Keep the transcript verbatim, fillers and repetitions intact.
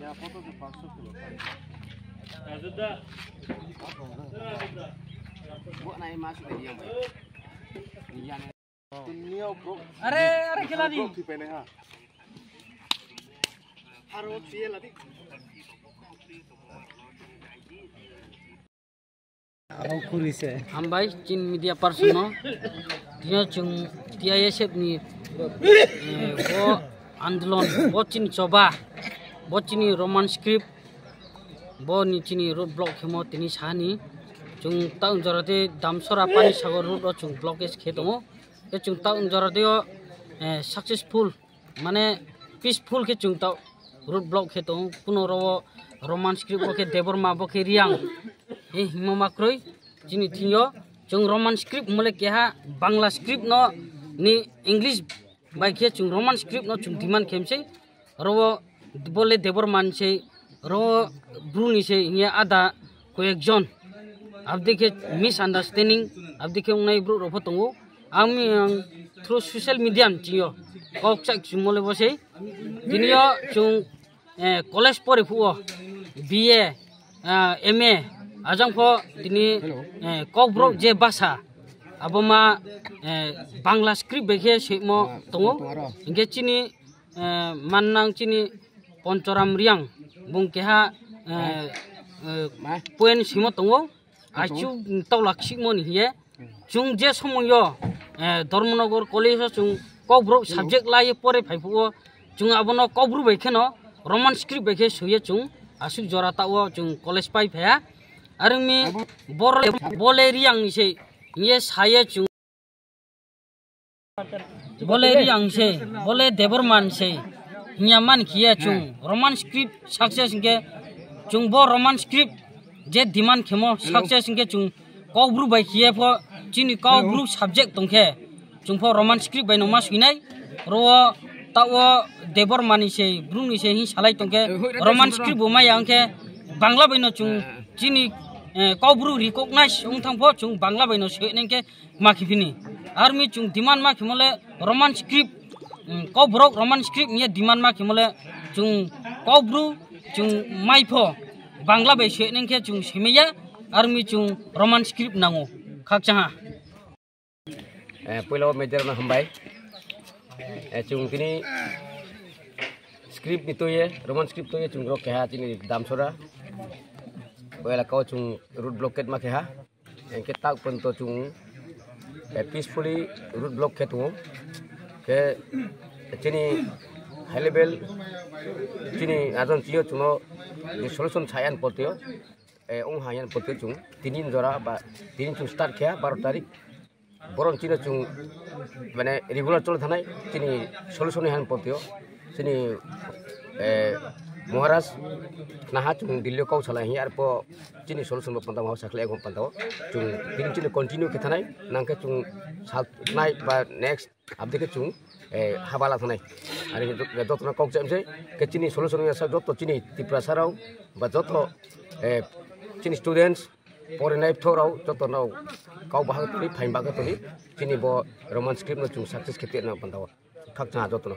Are, are, kila di. Hambai, chini media person no. Tino chung T I S F ni, eh, bo andolon, bo chini choba, bo chini Roman script, bo ni chini road block khemo tini sani. Chung town jora de Damsora Panisagar road o chung blockage khe tongo. Te chung town jora de o, eh, successful mane peaceful khe chung tao road block khe tong, kuno ro Roman script bo khe Debbarma bo khe Riang, e himo ma kroi. Chini thingyo chung Roman script mole keha Bangla script no ni English bai khe chung Roman script no chung demand khem sei. Ro bo le Debbarma ni sei, ro bru ni sei, hiya ada koyek jon abdi khe misunderstanding abdi khe wngnai bru rok pho tongo. Ang mi ang through social media ni twiyo kok chak chumole bo sei. Tini yo chung, eh, college pori phuo B A, ah, M A ajang pho tini, eh, kokborok je basa abo ma, eh, Bangla script bai khe swimo tongo. Hinkhe chini, eh, mannang chini Ponchoram Riang bung keha, eh, eh, point swimo tongo. Aichu tawlak sikmoni hiye. Chung je somoyo, eh, Dharmanagar college o chung kokborok subject lai pore phai phuo, chung abono kokborok bai kheno Roman script bai khe suye chung aswk jora tao chung college pai phaya. Arwngmi bor-, bole Riang ni se hiye saye chung. Bole Riang se, bole Debbarma se, hiya man khiya chung Roman script success hinkhe chung bo Roman script je demand khemo success hinkhe chung kokborok bai khiya pho chini kokborok subject tongkhe chung pho Roman script bai no ma swinai. Ro tao Debbarma ni se, bru ni se hin salai tongkhe Roman script bo maya hinkhe Bangla bai no chung chini, eh, kokborok recognize wng thang pho chung Bangla bai no swi nai khe ma khibini. Arwngmi chung demand ma khimole Roman script, mm, kokborok Roman script niya demand ma khimole chung kokborok chung mai pho Bangla bai swi nai khe chung simiya, arwngmi chung Roman script nango khakchangha. Eh, puila o media rokno hambai. Eh, chung tini script ni toye, Roman script toye chung rok keha chini Damsora. Puila kao chung road blockade ma keha. Engke tak pon to chung, eh, peacefully road block khe tongo. Khe chini high level chini ajon chiyo chungno je solution sayan potio, eh, ong hayan potio chung tinin jora ba tinin chung start khe baro tarik. Boron chini chung mane regular cholo thanai chini solution han potio. Chini, eh, Maharaj naha chung Delhi kau salai hi arpo chini solution bo panta mau sakle ego panta o. Chung tini chini continue khe thanai nangkhe chung sal nai ba next abdi khe chung, eh, habala thanai. Ari joto na kok jam se ke chini solution ya sa joto chini Tiprasa rao ba joto, eh, chini students porinai photo rao joto no kau bahag tuli phaim bagwi tuli chini bo Roman script no chung success khe tongna panta o. Khakchang joto no.